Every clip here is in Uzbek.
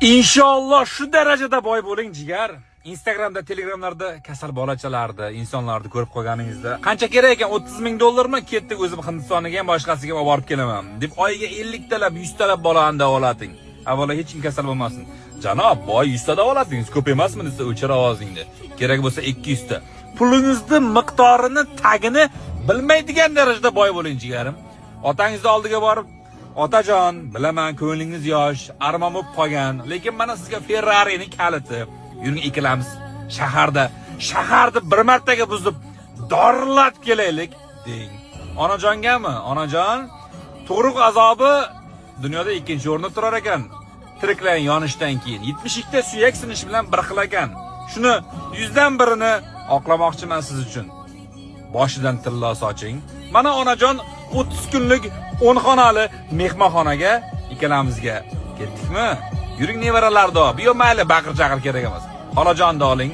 Inshaalloh shu darajada boy bo'ling, jigar. Instagramda, Telegramlarda kasal bolachalarni, insonlarni ko'rib qolganingizda, qancha kerak ekan? 30 ming dollarmi? Ketdik, o'zim Hindistoniga ham, boshqasiga ham olib borib kelaman deb oyiga 50 talab, 100 talab bolani davolating. Avvalo hech kim kasal bo'lmasin. Janob, boy, 100 ta davolatdingiz, ko'p emasmi desa, o'chir ovozingni. Kerak bo'lsa 200 ta. Pulingizni miqdorini, tagini bilmaydigan darajada boy bo'ling, jigarim. Otangizni oldiga borib, "Otajon, bilaman, ko'nglingiz yosh, armon bo'lib qolgan, lekin mana sizga Ferrari'ning kaliti. Yuring, ikkalamiz shaharda, shaharni bir martaga buzib, dorillatib kelaylik", deng. Onajongami? Onajon, tug'ruq azobi dunyoda ikkinchi o'rinda turar ekan. Tiriklayin yonishdan keyin 72 ta suyak sinishi bilan bir xil ekan. Shuni 100 dan birini oqlamoqchiman siz uchun. Boshidan tillo soching. Mana, onajon, 30 kunlik 10 xonali mehmonxonaga ikkalamizga ketdikmi? Yuring, nevaralarni olib. Yo, mayli, baqir chaqir kerak emas. Xolajonni oling.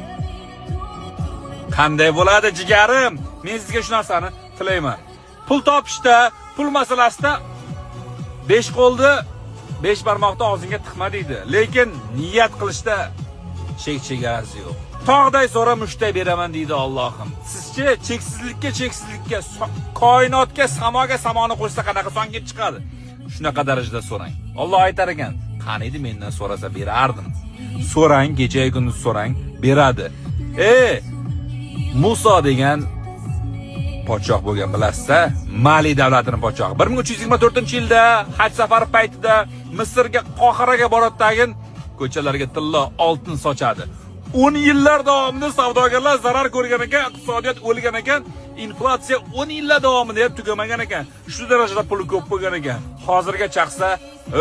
Qanday bo'ladi, jigarim? Men sizga shu narsani tilayman. Pul topishda, pul masalasida besh qo'lni, besh barmoqni og'zingga tiqma deydi. Lekin niyat qilishda chek chegarasi yo'q. Tog'day so'ra, mushtday beraman deydi Allohim. Sizchi cheksizlikka cheksizlikka, koinotga, samoga samoni qo'shsa qanaqa son kelib chiqadi? Shunaqa darajada so'rang. Alloh aytar ekan, qaniydi mendan so'rasa berardim. So'rang, kecha kunduz so'rang, beradi. E, Muso degan podshoh bo'lgan, bilasiz-a? Mali davlatini podshohi. 1324-yilda haj safari paytida Misrga, Qohiraga boradi, tagin ko'chalarga tillo, oltin sochadi. 10 yillar davomida savdogarlar zarar ko'rgan ekan, iqtisodiyot o'lgan ekan, inflyatsiya 10 yillar davomida ham tugamagan ekan. Shu darajada puli ko'p bo'lgan ekan. Hozirga chaqsa,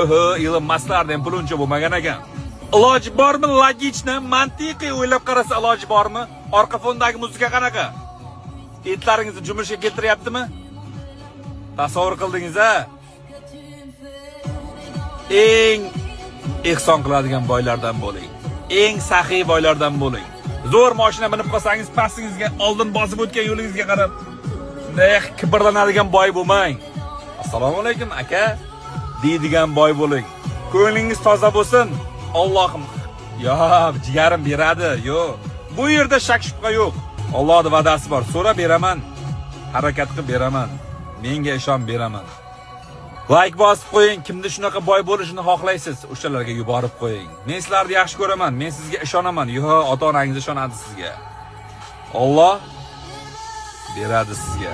oho, Ilon Masklarning ham puli uncha bo'lmagan ekan. Iloji bormi, логично, mantiqiy o'ylab qarasa, iloji bormi? Orqa fondagi muzika qanaqa? Etlaringizni jumishga keltiryaptimi? Tasavvur qildingiz a? Eng ehson qiladigan boylardan bo'ling. Eng saxiy boylardan bo'ling. Zo'r mashina minib qolsangiz, pastingizga, oldin bosib o'tgan yo'lingizga qarab, bunday kibrlanadigan boy bo'lmang. "Assalomu alaykum, aka", deydigan boy bo'ling. Ko'nglingiz toza bo'lsin. Allohim, yo, jigarim, beradi. Yo'q. Bu yerda shak shubha yo'q. Allohning va'dasi bor. So'ra, beraman. Harakat qilib beraman. Menga ishon, beraman. Layk bosib qo'ying. Kimda shunaqa boy bo'lishini xohlaysiz, o'shalarga yuborib qo'ying. Men sizlarni yaxshi ko'raman. Men sizga ishonaman. Yo'q, ota-onangiz ishonadi sizga. Alloh beradi sizga.